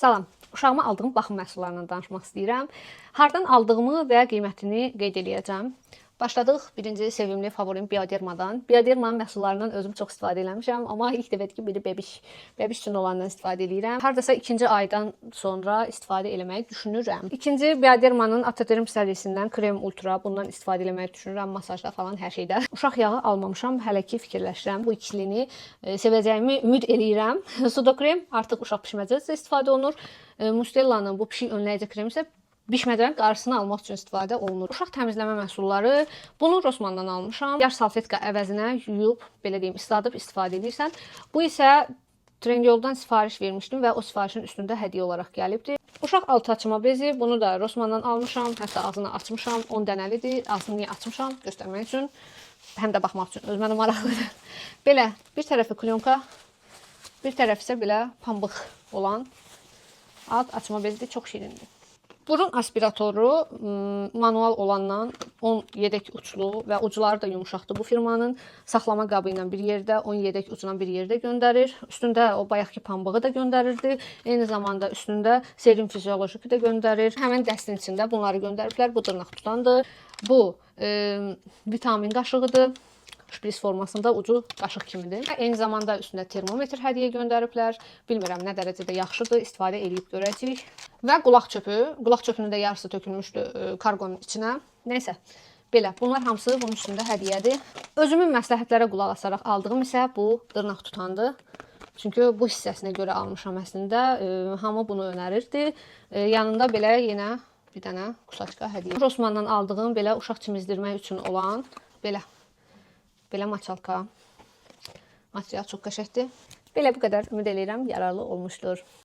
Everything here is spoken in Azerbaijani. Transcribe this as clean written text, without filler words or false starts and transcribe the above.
Salam. Uşağıma aldığım baxım məhsullarından danışmaq istəyirəm. Hardan aldığımı və qiymətini qeyd eləyəcəm. Başladıq birinci sevimli favorim Biodermadan. Biodermanın məhsullarından özüm çox istifadə eləmişəm, amma ilk dəfədir ki, biri bebiş üçün olandan istifadə eləyirəm. Hardasa ikinci aydan sonra istifadə eləməyi düşünürəm. İkinci Biodermanın Atoderm sərisindən Krem Ultra, bundan istifadə eləməyi düşünürəm, masajda falan hər şeydə. Uşaq yağı almamışam, hələ ki fikirləşirəm. Bu ikilini sevəcəyimi ümid eləyirəm. Sudokrem artıq uşaq bişməcədə istifadə olunur. Mustella'nın bu pişik önləyici kremi isə bişməcənin qarşısını almaq üçün istifadə olunur. Uşaq təmizləmə məhsulları, bunu Rossmanndan almışam. Yaş salfetka əvəzinə yuyub, belə deyim, isladıb istifadə edirsən. Bu isə Trendyoldan sifariş vermişdim və o sifarişin üstündə hədiyyə olaraq gəlibdi. Uşaq altı açma bezi, bunu da Rossmanndan almışam. Hətta ağzını açmışam. 10 dənəlidir. Ağzını niyə açmışam? Göstərmək üçün, həm də baxmaq üçün. Öz mənə maraqlıdır. Belə bir tərəfi klyonka, bir tərəfi isə belə pambıq olan alt açma bezidir. Çox şirindir. Burun aspiratoru manual olandan 10 yedək uçlu və ucları da yumşaqdır bu firmanın. Saxlama qabı ilə bir yerdə, 10 yedək ucuna bir yerdə göndərir. Üstündə o bayaqki pambığı da göndərirdi. Eyni zamanda üstündə serum fiziolojiki də göndərir. Həmin dəstin içində bunları göndəriblər. Bu dırnaq tutandır. Bu vitamin qaşığıdır. Şpris formasında ucu qaşıq kimidir. Eyni zamanda üstündə termometr hədiyyə göndəriblər. Bilmirəm nə dərəcədə yaxşıdır, istifadə eləyib görəcəyik. Və qulaq çöpü, qulaq çöpünün də yarısı tökülmüşdü kargonun içinə. Nəysə, belə bunlar hamısı bunun üstündə hədiyyədir. Özümün məsləhətlərə qulaq asaraq aldığım isə bu dırnaq tutandır. Çünki bu hissəsinə görə almışam əslində. Hamı bunu önərirdi. Yanında belə yenə bir dənə kusaçka hədiyyə. Rossmanndan aldığım belə uşaq çimizdirmək üçün olan belə maçalka. Material çox qəşəngdir. Belə bu qədər. Ümid eləyirəm yararlı olmuşdur.